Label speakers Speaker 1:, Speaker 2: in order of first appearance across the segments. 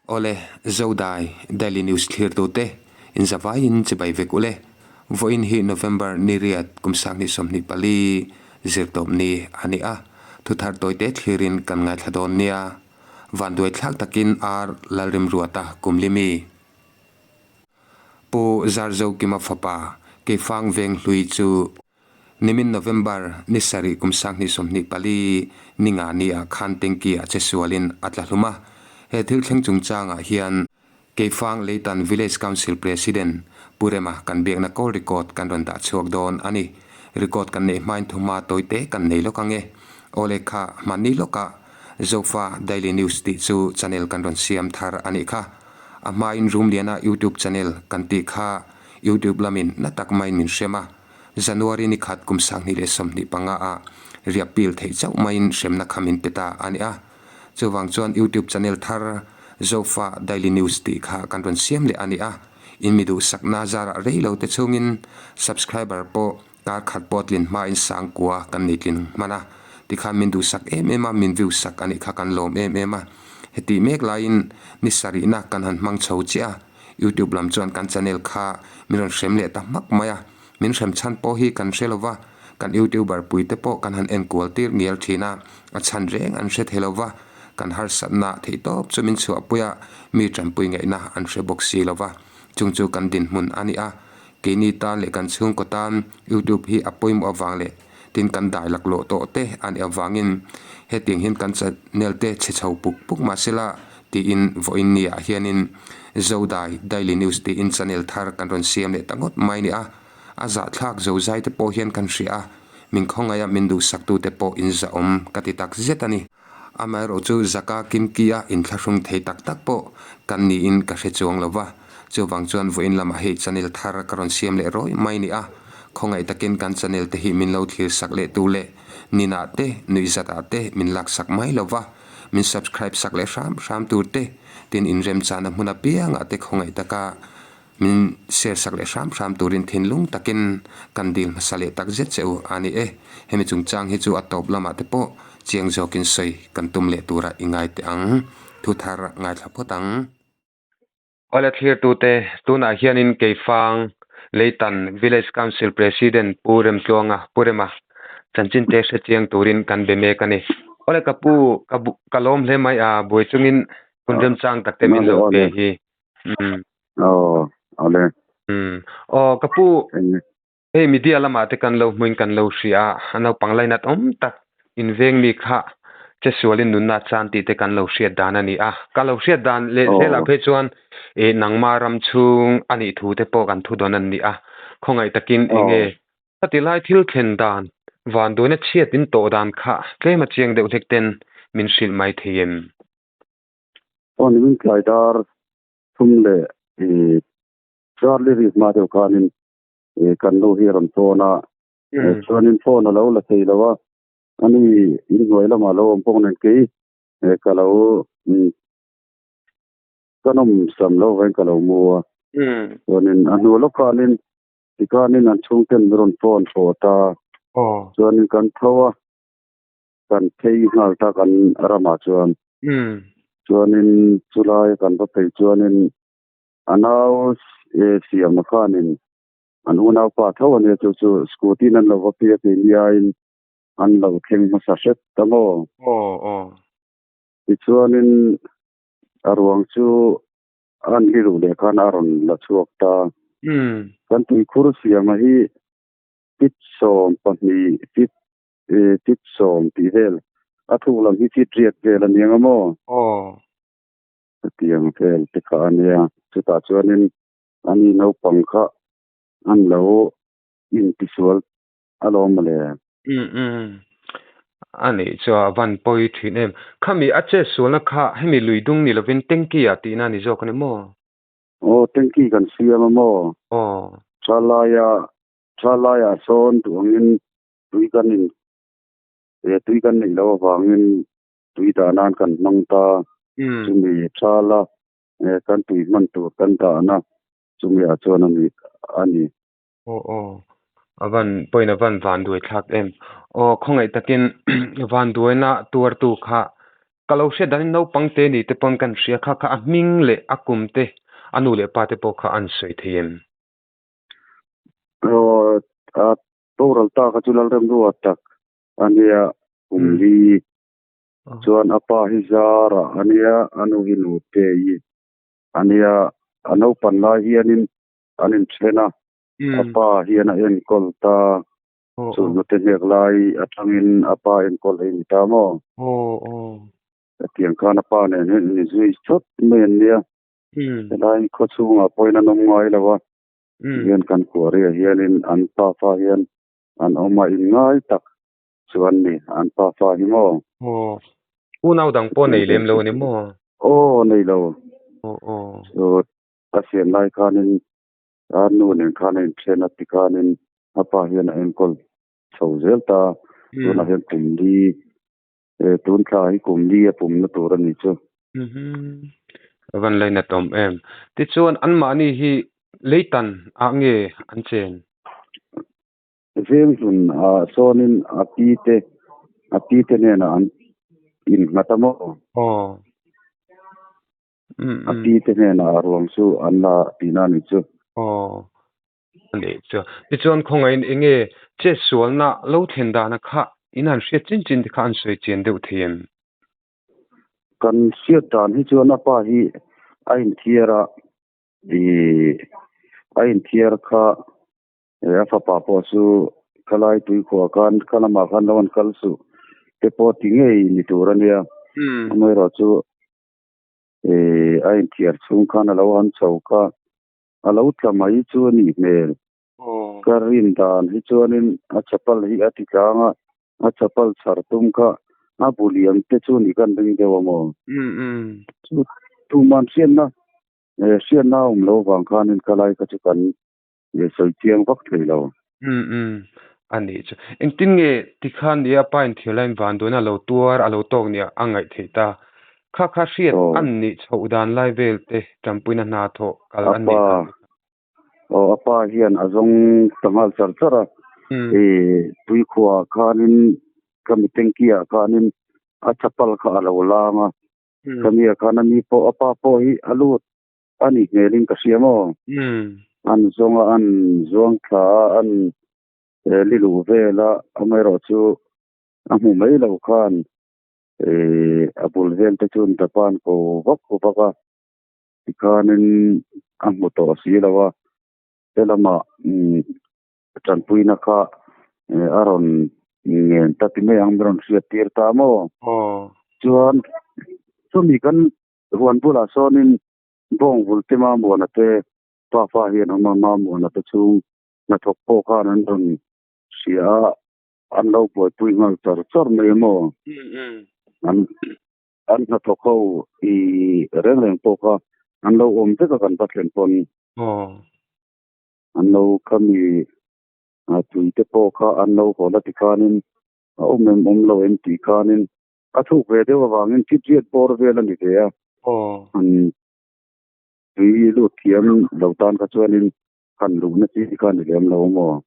Speaker 1: Awle, Zodai, Daily News thlirtute, inzavaiin chibai vek ule. Vawiin hi November ni riat kum sanghnih 24 zirtawp ni a ni a, thuthar tawite thlirin kan ngaithla dawn nia. Vanduai thlak takin Ar Lalrimruata kum limi. Pu Zarzokima fapa Keifang Venghlui chu Nimin November ni sarih kum 2024 ni nga ni ah khan tanky ah che sualin a tla hlum a. He thil thleng chungchangah hian Keifang Leitan Village Council President Pu Rema kan biakna call record kan rawn dah chhuak dawn a ni. Record kan neih hmain thuma tawite kan nei lawk ang e. Awle kha hmanni lawkah Zofa Daily News tih chu channel kan rawn siam thar a nih kha. A hmain Rumliana YouTube channel kan tih kha YouTube lamin na tak maiin min hrem a. January ni khat kum 2025 ah riah pil theih chauh maiin hremna kha min pe ta a ni a. Chuvang chuan YouTube channel thar Zofa Daily News tih kha kan rawn siam leh a ni a. In mi duhsakna zarah rei lo te chungin subscriber pawh kar khat pawh tlin hmain sangkua kan nei tlin hman a. Tikhan min duhsak em em a, min view sak a nih kha kan lawm em em a. Hetih mek laiin ni sarihna kan han hmang chho chiah a. YouTube lam chuan kan channel kha min rawn hrem leh ta hmak mai a, min hrem chhan pawh hi kan hre lo va, kan YouTuber pui te pawh kan han enkual tir ngial thin a, a chhan reng an hre thei lo va, kan harsatna theih tawp chu min chhuahpui a, mi tanpui ngaihna an hre bawk si lo va, chung chu kan dinhmun a ni a, keini tan leh kan chhungkaw tan YouTube hi a pawimawh avang leh tin kan dai laklawh tawh te a nih avangin hetiang hian kan channel te chhe chho puk puk mahsela tiin vawiin ni ah hianin Zodai Daily News tiin channel thar kan rawn siam leh ta ngawt mai a ni a, a zahthlak zozai te pawh hian kan hria a, min khawngaih a min duhsak tu te pawh in zahawm ka ti tak zet a ni. Amaherawh chu zaka kimki a inthlahrung thei tak tak pawh kan niin ka hre chuang lo va, chuvang chuan vawiin lamah hei channel thar ka rawn siam leh rawih mai ni a, khawngaih takin kan channel te hi min lo thlir sak leh tu leh ninah te nuihzat ah te min lak sak mai lo va, min subscribe sak leh hram hram tur te tin inremchana hmun apiangah te khawngaih taka Min share sak leh hram hram turin thinlung takin kan dil hmasa leh tak zet che u a ni e. Hemi chungchang hi chu a tawp lamah te pawh chiang zawkin sawi kan tum leh tura i ngai teh ang. Thu thar ngaithla phawt ang. Awle thlirtute, tunah hianin Keifang Leitan Village Council President Pu Remtluanga, Pu Rema, chanchin te hre chiang turin kan be mek a ni. Awle ka pu, ka ka lawm hle mai a, buai chungin hun remchang tak te min lo pe hi. Umm.
Speaker 2: Aw, awle.
Speaker 1: Umm. Aw, ka pu, hei media lamah te kan lo hmuin kan lo hria a, a naupang lainat awm tak inveng mi kha che sualin nunna chan tih te kan lo hriat dan a ni a. Ka lo hriat dan leh zelah phei chuan ih nangma ram chhung a nih thu te pawh kan thu dawn an ni a. Khawngaih takin enge khati lai thil thlen dan, vanduaina chhiat in tawh dan kha tlem a chiang deuh hlek ten min hrilh mai thei em?
Speaker 2: Aw ni min tlai dar thum leh i Charlie ri hma deuh khanin i kan nu hi a rawn phone a, chuanin phone a lo la thei lo a, ani inhnuai lamah a lo awm bawk nen kei ka lo ka nawm sam lo vain ka lo mu a, chuanin a hnu lawk khanin tikhanin an chhungten min rawn phone thlawh ta, chuanin kan tho a. Kan phei nghal ta kan ramah chuan. Chuanin chulai kan va phei chuanin a nau siama khanin an unaupa tho a nia chu chu scooty in an lo va phei a tih niain an lo thleng hmasa hret ta maw. Tichuanin a ruang chu an hi luh leh khan a rawn la chhuak ta. Kan tuikhur siama hi fit 12 fit Fit 10 tih vel a thuk lam hi fit riat vel a niang a maw?
Speaker 1: Aw.
Speaker 2: Chutiang vel te kha a nia. Chutah chuanin ani naupang kha an lo intisual alawm mawle.
Speaker 1: Umm umm. A nih chu a van pawi thin em. Khami a chet sualna kha hemi lui dung ni lovin tanky ah tihna a ni zawk a ni maw?
Speaker 2: Aw tanky kan siam a maw?
Speaker 1: Aw.
Speaker 2: Thalai-a thalai-ah sawn duh angin Tui kan in eh tui kan neih loh avangin tui dah nan kan hmang ta. Chumi thala eh kan tui hman tur kan dahna chumi ah chuan a ni a ni.
Speaker 1: Aw aw a van pawhin a van van duai thlak em. Aw khawngaih takin van duaina tuartu kha. Ka lo hriat danin naupang te ni te pawn kan hria kha kha a hming leh a kum te a nu leh pa te pawh kha an sawi thei em?
Speaker 2: Aw, a boral ta kha chu Lalremruat tak a nia, kum li chuan a pa hi Zara a nia, a nu hi Nutei a nia, a naupan lai hianin an inthen a, a pa hian a enkawl ta. Chu hnute hnek lai atangin a pa enkawl ei ni ta maw? Hetiang khan a pa nen hian in zui chawt mai an nia. Helai khaw chhungah pawhin an awm ngai lo a, hian kan khuariah hianin an pafa hian an awm a, inngai tak chu an ni, an pafa hi maw?
Speaker 1: Aw, unau dang pawh nei lem lo a ni maw?
Speaker 2: Aw, nei lo. Chu a siam lai khanin A nu nen khan a inthen a tikhanin a pa hian a enkawl chho zel ta. Tunah hian kum li, tun thla hi kum li a pumna tur a ni chu.
Speaker 1: A van lainat awm em. Tichuan anmahni hi leitan ah nge an chen?
Speaker 2: Venghlun ah sawnin a pi te, a pi te hnenah an innghat a maw?
Speaker 1: Aw.
Speaker 2: A pi te hnenah a ruang chu an la tihna a ni chu.
Speaker 1: Aw, a nih chu. Tichuan khawngaihin eng nge chetsualna lo thlen dana kha in han hriat chin chin te kha an sawi chian deuh thei em?
Speaker 2: Kan hriat dan hi chuan a pa hi a inthiar a, ih a inthiar kha a fapa pawh chu khalai tuikhuah khan kha lamah khan lo an kal suh te pawh ti ngei ni tur a nia. Amaherawhchu Ehh a inthiar chhung khan a lo han chho kha, a lo tla mai chu a nih hmel. Ka rin dan hi chuanin a chapal hi a ti tlang a, a chapal chhar tum kha a bu liam te chu nih kan ring deuh a maw? Chu tuman hriatna, hriatna a awm lo vang khanin ka lai kha chu kan sawi chiang vak thei lo.
Speaker 1: Umm a nih chu. Engtin nge tikhan nia pa inthiar laiin vanduaina a lo tuar a lo tawk nia a ngaih theih ta. Kha kha hriat an nih chhoh dan lai vel te tanpuina hna thawh kal an nih dan te kha.
Speaker 2: Aw a pa hian a zawng ta nghal char char a. Tuikhuah khanin ka mi tanky ah khanin a chapal kha a lo lang a. Khami ah khan a ni pawh a pa pawh hi a lut A nih hmelin ka hria maw? An zawnga an zuang thla a, an li luh vel a, amaherawh chu a hmu mai lo khan a bul vel te chuan Japan ko vak vak a, tikhanin a hmu tawh si lo a, helamah tanpuina kha a rawn ngen ta ti mai ang, min rawn hriat tir ta maw? Chuan chumi kan Huan bulah sawnin bawng vul te Mamuana te pafa hian awm a, Mamuana te chhung hnathawk pawh khan an rawn hria a, an lo buaipui nghal char char mai emaw? An an hnathawk ho i reng reng pawh kha an lo awm vek a kan va thlen pawn. An lo khami tui te pawh kha an lo haw la tikhanin a awm em awm lo em tih khanin A thuk ve deuh avangin chipchiat bawr vel a ni ve a. Han tui lut thiam lo tan kha chuanin han luhna chi kha a ni lem lo maw?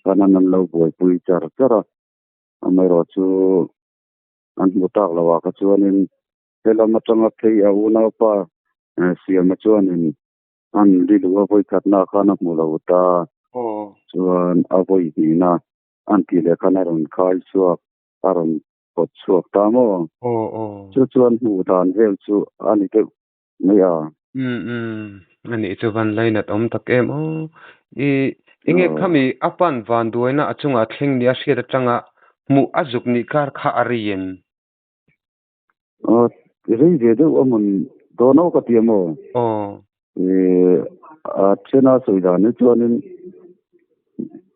Speaker 2: Khan an lo buaipui char char a. Amaherawh chu an hmu tak lo ah kha chuanin helam atanga phei a unaupa Siama chuanin an li luh a vawikhatna khan a hmu lo ta. Chuan a vawi hnihna an tih leh khan a rawn khai chhuak. a rawn pawt chhuak ta maw?
Speaker 1: Aw aw.
Speaker 2: Chu chuan hmuh dan vel chu a ni deuh mai a.
Speaker 1: Umm umm, a nih chu van lainat awm tak em aw. I enge khami a pan van duaina a chungah a thleng nia hriat atanga hmuh a zuk nih kar kha a rei em?
Speaker 2: Aw, rei ve deuh a hmun dawn aw ka ti a maw?
Speaker 1: Aw.
Speaker 2: I a thena sawi dan hi chuanin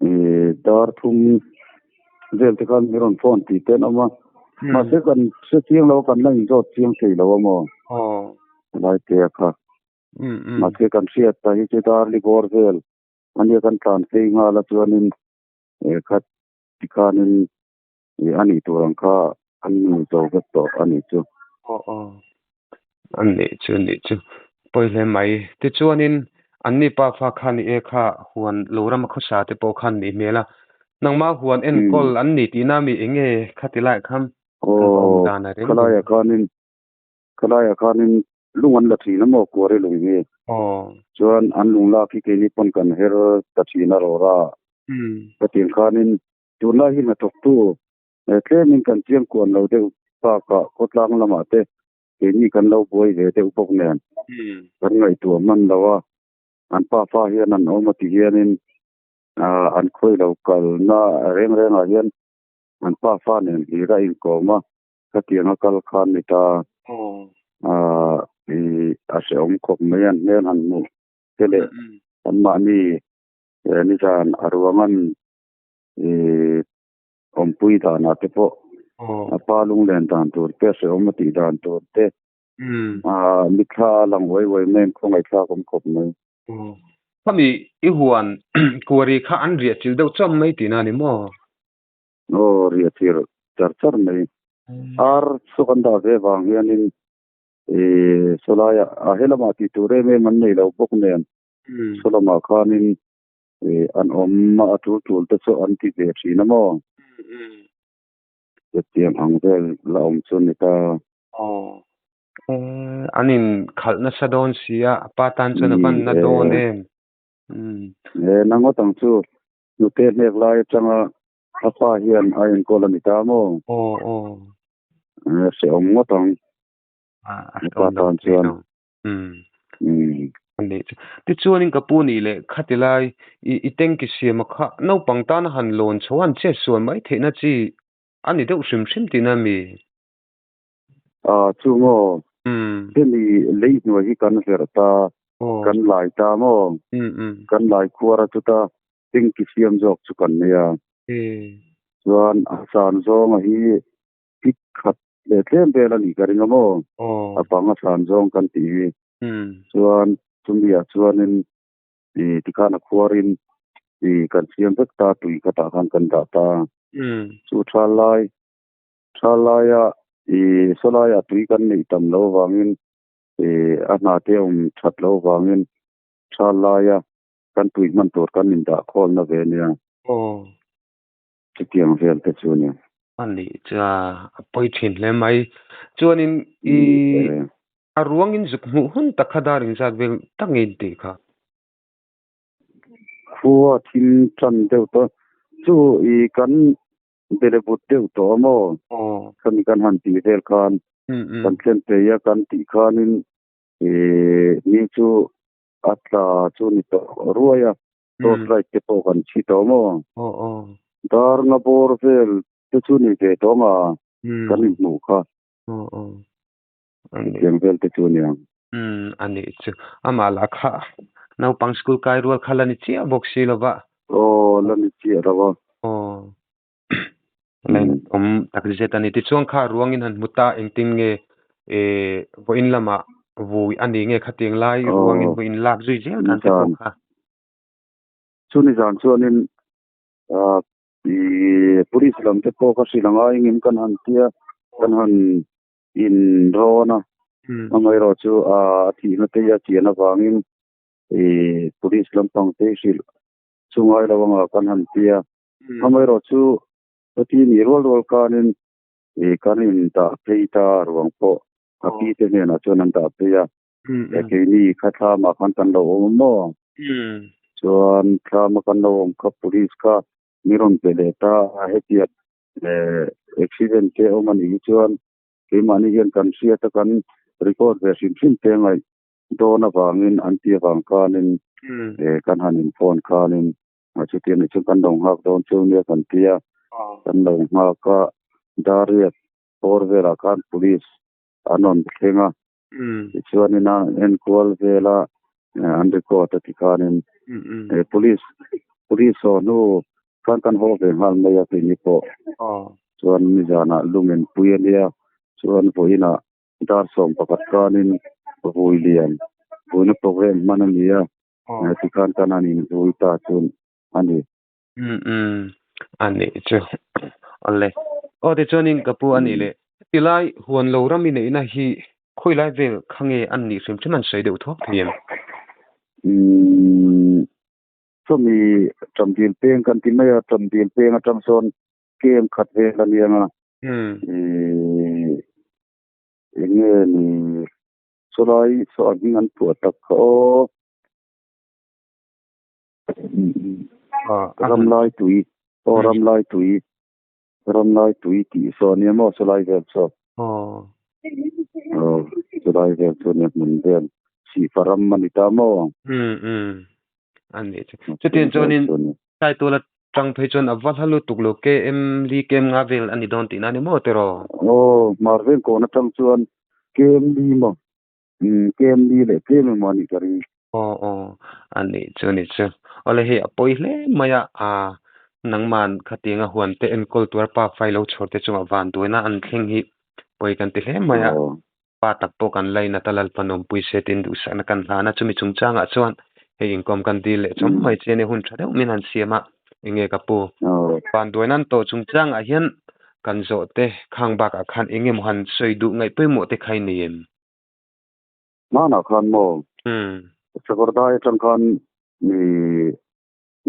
Speaker 2: i dar thum vel te khan min rawn phone tih te an awm a. Mahse kan hre chiang lo a, kan la inzawt chiang thei lo a maw?
Speaker 1: Aw.
Speaker 2: Helai te a kha. Mahse kan hriat ta hi chu dar li bawr vel ania kan tlan phei nghal a chuanin khat tikhanin Ih a nih tur ang kha an nu zo vek tawh a nih chu.
Speaker 1: Aw aw, a nih chu a nih chu. Pawi hle mai. Tichuanin anni pa fa khan i e kha huan lo rama khawsa te pawh khan nih hmel a. Nangmah huan enkawl an ni tihna mi eng nge kha ti laiah khan? An va awm
Speaker 2: Aw,
Speaker 1: dan a reng
Speaker 2: khalaiah
Speaker 1: deuh.
Speaker 2: khanin, khalaiah khanin lung an la thin a maw Kuari lung hi.
Speaker 1: Aw.
Speaker 2: Chuan an lung lak hi keini pawn kan her ta thin a rawra. Ka tiang khanin tunlai hi hnathawktu tlemin kan chiang kuan lo deuh bakah khawtlang lamah te keini kan lo buai ve deuh bawk nen kan ngaihtuah hman lo a, an pafa hian an awm a ti hianin an khawi lo kalna reng rengah hian an pafa nen hlir a inkawm a, khatiang a kal khan ni ta a hrehawm khawp mai an hmel han hmuh te leh anmahni nizan a ruangan awmpui danah te pawh a pa lunglen dan tur te hrehawm a tih dan tur te mitthla a lang uai uai mai khawngaihthlak awm khawp mai.
Speaker 1: Khami i huan kuari kha an riah chilh deuh chawm mai tihna a ni maw?
Speaker 2: Aw riah chilh char char mai. Ar saw kan dah ve vang hianin sawlaiah a helamah tih tur em em an nei lo bawk nen saw lamah khanin an awm a tul tul te chu an ti ve thin a maw? Chutiang ang vel la awm chu ni ta.
Speaker 1: Aw. An in khalh nasa dawn si a, a pa tan chuan a van na dawn em.
Speaker 2: E na ngawt ang chu hnute hnek lai atanga a pa hian a enkawl a ni ta maw?
Speaker 1: Aw aw.
Speaker 2: Hrehawm ngawt ang.
Speaker 1: A hrehawm lo chuan. A nih chu. Tichuanin ka pu nih leh khati lai i i tanki siama kha naupang tana han lawn chho a han chet sual mai theihna chi a ni deuh hrim hrim tihna a mi?
Speaker 2: A chu maw? Hemi lei hnuai hi kan verh ta, kan lai ta maw? Kan lai khuar a chuta tanki siam zawk chu kan nei a. Chuan a san zawnga hi pik khat leh tlem vel a nih ka ring a maw? A bang a san zawng kan tih hi. Chuan chumi ah chuanin ih tikhan a khuarin ih kan siam vek ta tui khatah khan kan dah ta. Chu tha lai tha laia ih sawlaiah tui kan neih tam loh avangin ih a hna te a awm that loh avangin tha laia kan tui hman tur kan indah khawlna ve nia. Chutiang vel te chu nia.
Speaker 1: A nih chu a, a pawi thin hle mai. Chuanin i a ruangin zuk hmuh hun tak kha dar inzat vel tak nge in tih kha?
Speaker 2: Khua thim tan deuh tawh chu i kan belebut deuh tawh a maw? Khami kan han tih vel khan kan thlen phei a kan tih khanin i ni chu a tla chu ni tawh ruai a. Torch light te pawh kan chhi tawh maw?
Speaker 1: Aw aw.
Speaker 2: Dar nga bawr vel te chu ni ve tawh nga kan inhmuh kha.
Speaker 1: Aw aw.
Speaker 2: Chutiang vel te chu aniang.
Speaker 1: Umm a nih chu. Amah lah kha naupang school kai rual kha la ni chiah bawk si lo va.
Speaker 2: Aw la ni chiah lo va.
Speaker 1: Aw. Awm tak zet a ni. Tichuan kha ruangin han hmu ta engtin nge eh vawiin lamah vui a ni nge khatiang lai ruangin vawiin lak zui zel dan te pawh kha.
Speaker 2: Chuni zan chuanin ah ih police lam te pawh ka hrilh anga engin kan han tia kan han in rawn a amaherawh chu ah a thihna te hi a chian avangin ih police lampang te hrilh chu ngai lo anga kan han tia. Amaherawh chu heti nih rual rual khanin ih kan in dah phei ta ruang pawh a pi te hnenah chuan an dah phei a, keini kha thlamah khan kan lo awm maw? Chuan thlama kan lo awm kha police kha mi rawn pe leh ta a, hetia accident te awm a nih hi chuan keimahni hian kan hriat a kan record ve hrim hrim te ngaih dawn avangin an ti avang khanin kan han in phone khanin A chuti anih chuan kan lo nghak dawn cheu nia kan ti a, kan lo nghak a, Dariat bawr velah khan police an rawn thleng a, tichuanin a enkual vel a, an record a tikhanin police police haw hnu khan kan haw ve nghal mai a keini pawh chuan nizanah lumen pui a nia, chuan vawiinah dar 11 khanin vui lian vuina program hman a ni a. Tikhan kan han inzui ta chu a ni.
Speaker 1: Umm umm a nih chu awle. Aw tichuanin ka pu a nih leh tilai huan lo ram i neihna hi khawi lai vel kha nge an nih hrim hrim an sawi deuh thuak thei em?
Speaker 2: Umm chumi Ṭamdil peng kan ti mai a, Ṭamdil peng aṭang sawn kem khat vel a niang a. Ih eng nge ni chulai saw a hming an phuah tak kha aw. Ramlai tui aw ramlai tui ramlai tui tih saw a nia maw chulai vel chu. Aw chulai vel chu nia hmun vel Sihfa ram a ni ta maw.
Speaker 1: A nih chu. Chutiang chuanin Saituala tang phei chuan a va hla lutuk lo KM li KM nga vel a ni dawn tihna a ni maw tiraw?
Speaker 2: Aw Hmar Vengkawn atang chuan KM li maw Umm KM li leh tlem emaw a nih ka ring.
Speaker 1: Aw aw a nih chu a nih chu. Awle hei a pawi hle mai a, aa nangman khatianga huan te enkawl tur a pa fai lo chhawr te chungah van duaina an thleng hi pawi kan ti hle mai a. Pa tak pawh kan lainat a Lalpa nawmpui se tiin duhsakna kan hlan a, chumi chungchangah chuan hei inkawm kan dil leh chawm mai che a nia hun tha deuh min han siam a, enge ka pu. Van duaina an tawh chungchangah hian kan zawh te khang bakah khan enge maw han sawi duh ngaih pawimawh te kha i nei em?
Speaker 2: Hmanah khan maw? Sakawrdai atang khan mi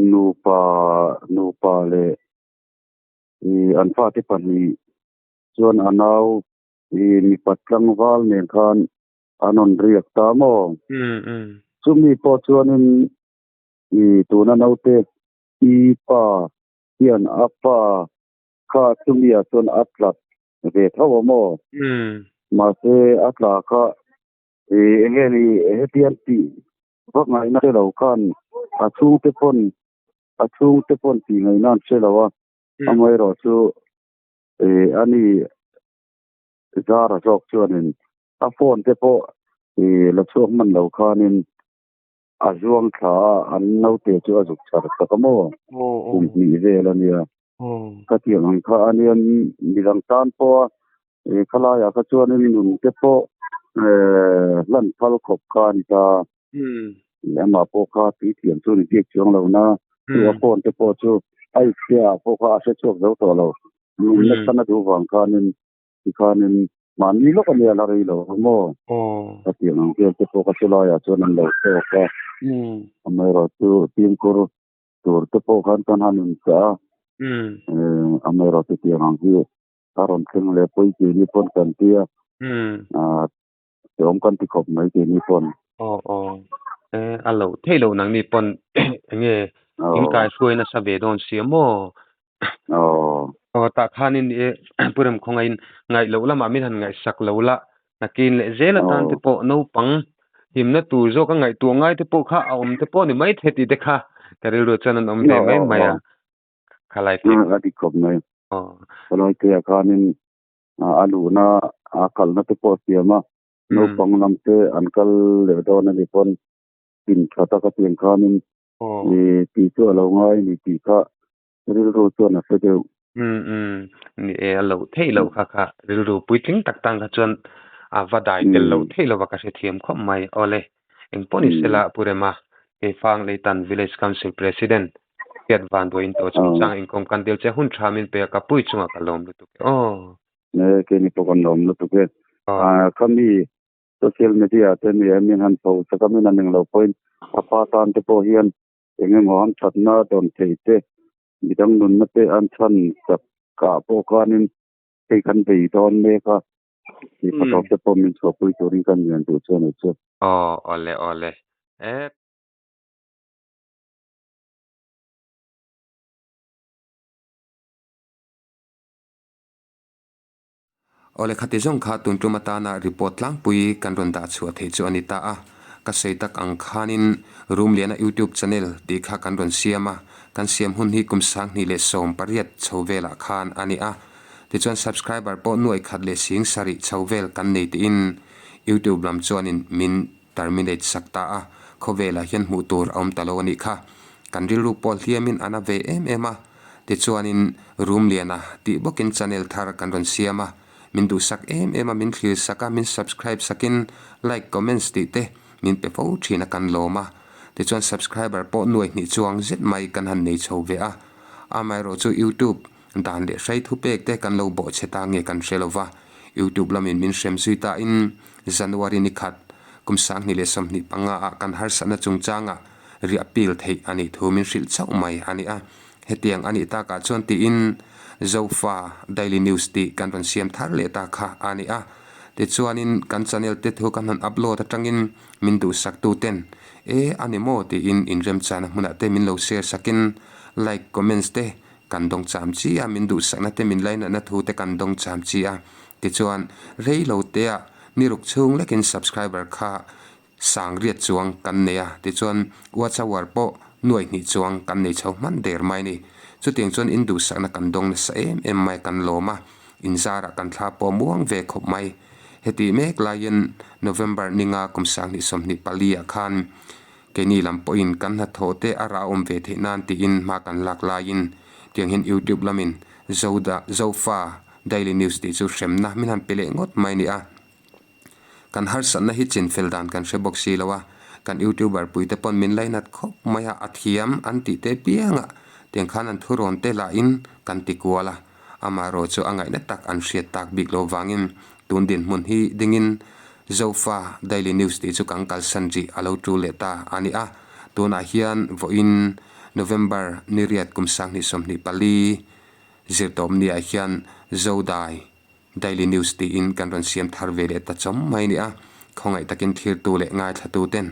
Speaker 2: nupa nupa leh an fate pahnih chuan a nau mipa tlangval nen khan an rawn riak ta maw? Chumi pawh chuanin tuna naute i pa hian a pa kha chumi ah chuan a tlat ve tho a maw? Mahse a tla kha eng nge ni hetiang tih vak ngaihna hre lo khan a chhungte pawn a chhungte pawn tih ngaihna an hre lo a, amaherawh chu a ni zara zawk chuanin a phone te pawh la chhuak hman lo khanin a zuang thla a, an naute chu a zuk chhar tak a maw? Kum hnih vel a nia. Khatiang ang kha a nia, midang tan pawha khalaiah kha chuanin nun te pawh hlan phal khawp kha a ni ta. Amah pawh kha tui thiam chu ni bik chuang lo na, chu a phone te pawh chu a ipte-ah pawh kha a hre chhuak zo tawh lo. Nunna chhan a duh vang khanin Tikhanin mahni lawk a nia la rei lo ang maw? Ka tih ang vel te pawh ka hre laiah chuan an lo tawk a. Amaherawh chu fimkhur tur te pawh khan kan han inchah a. Amaherawh chu tiang ang hi a rawn thleng leh pawi keini pawn kan ti a. Tlawm kan ti khawp mai keini pawn.
Speaker 1: Aw aw e a lo thei lo nangni pawn enge in kai hruai nasa ve dawn sia maw?
Speaker 2: Aw.
Speaker 1: Aw tah khanin e Pu Remkhawngain ngaih loh lamah min han ngaihsak lo la, nakin leh zel atan te pawh naupang himna tur zawk a ngaihtuah ngai te pawh kha a awm te pawh ni mai thei tih te kha ka rilru chuan an awm ve mai mai a. Khalai phei.
Speaker 2: A dik khawp mai.
Speaker 1: Aw.
Speaker 2: Khalai phei ah khanin a luhna a kalna te pawh a siam a, naupang lam te an kal leh dawn a nih pawn pin tha tak a pian khanin tih chu a lo ngai a ni tih kha rilru chuan a hre deuh.
Speaker 1: Umm umm ni e a loh theih loh kha kha rilru puitling tak tan kha chuan a va dai tel loh theih lova ka hrethiam khawp mai. Awle engpawh ni sela Pu Rema Keifang Leitan Village Council President Hriat van duain tawh chungchang inkawm kan dil che hun tha min pe a ka pui chungah ka lawm lutuk e aw.
Speaker 2: E keini pawh kan lawm lutuk e. Khami social media te ni em min han pho sak a min han englo pawhin a pa tan te pawh hian eng emaw an thatna dawn thei te midang nunna te an chhan sak ah pawh khanin hei kan bei dawn mek a tih patawp te pawh min chhuahpui turin kan ngen duh chu a ni chu.
Speaker 1: Aw awle awle e. Awle khati zawng kha tun tum atana report tlangpui kan rawn dah chhuah theih chu a ni ta a, ka sawi tak ang khanin Rumliana YouTube channel tih kha kan rawn siam a, kan siam hun hi kum 2018 chho velah khan a ni a, tichuan subscriber pawh nuaih khat leh sing sarih chho vel kan nei tiin YouTube lam chuanin min terminate sak ta a, khawvelah hian hmuh tur a awm ta lo a nih kha. Kan rilru pawh hliamin a na ve em em a, tichuanin Rumliana tih bawkin channel thar kan rawn siam a, min duhsak em em a, min thlir sak a, min subscribe sakin like, comments tih te min pe fo thin a kan lawm a, tichuan subscriber pawh nuai hnih chuang zet mai kan han nei chho ve a, amaherawh chu YouTube dan leh hrai thupek te kan lo bawhchhe ta nge kan hre lo va, YouTube lamin min hrem zui ta in January ni khat kum 2025 ah kan harsatna chungchangah riah pil theih a nih thu min hrilh chauh mai a ni a, hetiang a nih takah chuan tiin Zofa Daily News tih kan rawn siam thar leh ta kha a ni a. Tichuanin kan channel te thu kan han upload atangin min duhsak tu ten e a ni maw tiin inremchana hmunah te min lo share sakin like comments te kan dawng cham chi a, min duhsakna te min lainatna thu te kan dawng cham chi a. Tichuan rei lo te ah ni ruk chhung lekin subscriber kha sang riat chuang kan nei a, tichuan watch hour pawh nuai hnih chuang kan nei chho hman der mai a ni. Chutiang chuan in duhsakna kan dawng nasa em em mai kan lawm a, in zarah kan thla pawh muang ve khawp mai. Heti mek laiin November ninga kum 2024 ah khan keini lam pawhin kan hnathawh te a rah awm ve theih nan tiin hma kan lak laiin tiang hian YouTube lamin Zoda Zofa Daily News tih chu hremna min han pe leh ngawt mai a ni a. Kan harsatna hi chinfel dan kan hre bawk si lo a, kan youtuber puite pawn min lainat khawp mai a, a thiam an tih te piangah tiang khan an thurawn te lahin kan ti kual a, amaherawh chu a ngaihna tak an hriat tak bik lo vangin tun dinhmun hi dingin Zofa Daily News tih chu kan kalsan rih a lo tul leh ta a ni a, tunah hian vawiin November ni riat kum 2024 zirtawpni ah hian Zodai Daily News tiin kan rawn siam thar ve leh ta chawm mai a ni a, khawngaih takin thirtu leh ngaithlatu ten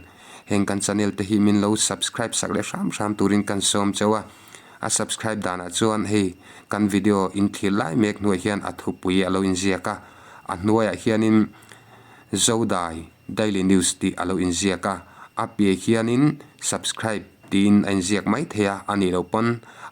Speaker 1: heng kan channel te hi min lo subscribe sak leh hram hram turin kan sawm chauh a, a subscribe danah chuan hei kan video in thlir lai mek hnuaiah hian a thupui a lo inziak a, a hnuaiah hianin Zodai Daily News tih a lo inziak a, a piah hianin subscribe tiin a inziak mai thei a, a nih loh pawn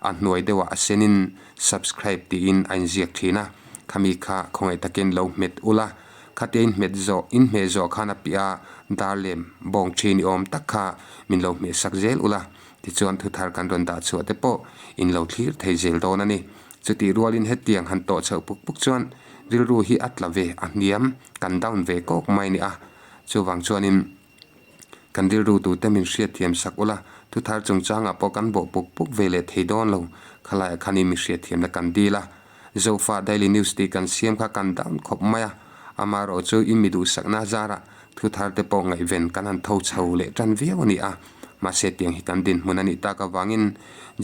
Speaker 1: a hnuai deuhah a senin subscribe tiin a inziak thin a, khami kha khawngaih takin lo hmet ula, khatia in hmet zawh, in hmeh zawh khan a piah a dar lem bawng thin i awm tak kha min lo hmeh sak zel ula, tichuan thuthar kan rawn dah chhuah te pawh in lo thlir thei zel dawn a ni. Chutih rualin hetiang han tawh chhoh puk puk chuan rilru hi a tla ve a hniam, kan down ve kawk mai a ni a, chuvang chuanin Kan rilru tute min hriatthiam sak ula, thuthar chungchangah pawh kan bawh puk puk ve leh thei dawn lo. Khalaiah khan i mi hriatthiamna kan dil a, Zofa Daily News tih kan siam kha kan down khawp mai a, amaherawh chu i mi duhsakna zarah thuthar te pawh ngaihven kan han tho chho leh tan viau a ni a, mahse tiang hi kan dinhmun a nih tak avangin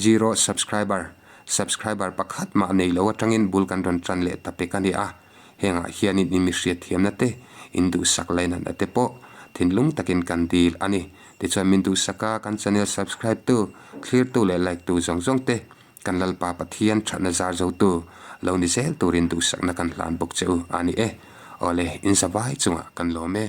Speaker 1: zero subscriber, subscriber pakhat mah nei lo atangin bul kan rawn tan leh ta pek a ni a. Hengah hianin in mi hriatthiamna te, in duhsak lainatna te pawh thinlung takin kan dil a ni. Tichuan min duhsaka kan channel subscribe tu, thlirtu leh like tu zawng zawng te kan Lalpa Pathian thatna zar zotu lo ni zel turin duhsakna kan hlan bawk che u a ni e. Awle, in zavai chungah kan lawm e.